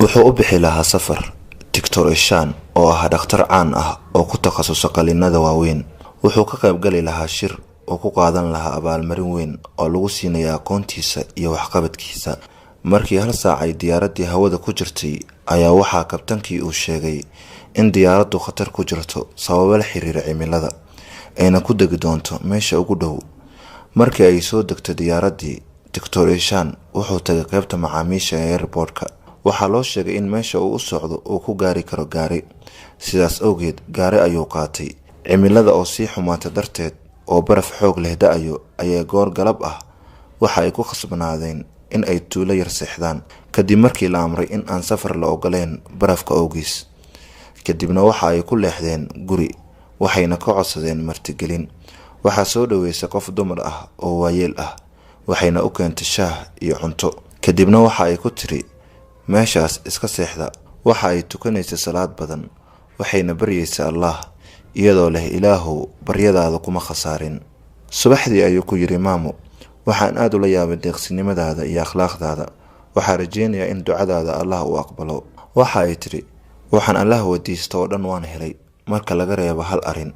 Wuxuu u bixi lahaa safar Doctor Ishaan oo ah dhakhtar caan ah oo ku takhasusa qalliinada waaweyn. Wuxuu ka qayb gali lahaa shir oo ku qaadan lahaa abaalmarin weyn oo lagu siinaya aqoontiisa iyo waxqabadkiisa. Markii hal saac ay diyaaraddii hawada ku jirtay ayaa waxaa kabtankii uu sheegay in diyaaraddu khatar ku jirto sababo la xiriira cimilada, ayna ku degi doonto meesha ugu dhow. Markii ay soo degto diyaaraddii, Doctor Ishaan wuxuu tagay qaybta macaamiisha ee airport-ka. Waxaa loo sheegay in meesha uu u socdo uu ku gaari karo gaari, sidaas awgeed gaari ayuu qaatay. Cimilada oo sii xumaata darteed oo baraf xoog leh da'ayo ayaa goor galab ah waxa ay ku khasbanaadeen in ay tuulo yar seexdaan, kadib markii la amray in aan safar la ogoleen barafka awgiis. Kadibna waxa ay ku leexdeen guri, waxayna ka codsadeen martigelin. Waxaa soo dhaweysay qof dumar ah oo waayeel ah, waxayna u keentay shaah iyo cunto. Kadibna waxa ay ku tiri, "Meeshaas iska seexda." Waxa ay tukanaysay salaad badan, waxayna baryaysay Allah iyadoo leh, "Ilaahow, baryadaada kuma khasaarin." Subaxdii ayuu ku yidhi, "Maamo, waxaan aad ula yaabay deeqsinimadaada iyo akhlaaqdaada. Waxaa rajeynayaa in ducadaada Allah uu aqbalo." Waxa ay tidhi, "Waxaan Allah weydiista oo dhan waan helay, marka laga reebo hal arrin.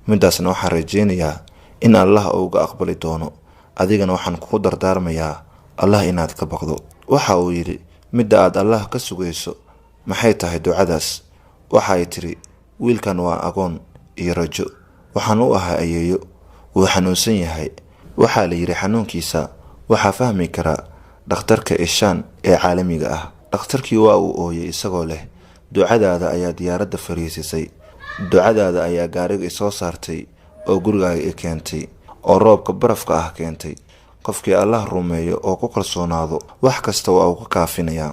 Midaasna waxaan rajeynayaa in Allah uuga aqbali doono. Adigana waxaan kugu dardaarmayaa Allah inaad ka baqdo." Waxa uu yidhi, "Midda aad Allah ka sugayso maxay tahay ducadaas?" Waxa ay tidhi, "Wiilkan waa agoon iyo rajo. Waxaan u ahaa ayeeyo. Wuu xanuunsan yahay. Waxaa la yidhi xanuunkiisa waxaa fahmi kara dhakhtarka Ishaan ee caalamiga ah." Dhakhtarkii waa uu ooyay isagoo leh, "Ducadaada ayaa diyaaradda fariisisay. Ducadaada ayaa gaariga isoo saartay oo gurigaaga i keentay oo roobka barafka ah keentay. Qofkii Allah rumeeyo oo ku kalsoonaado, wax kasta waa uu ka kaafinayaa."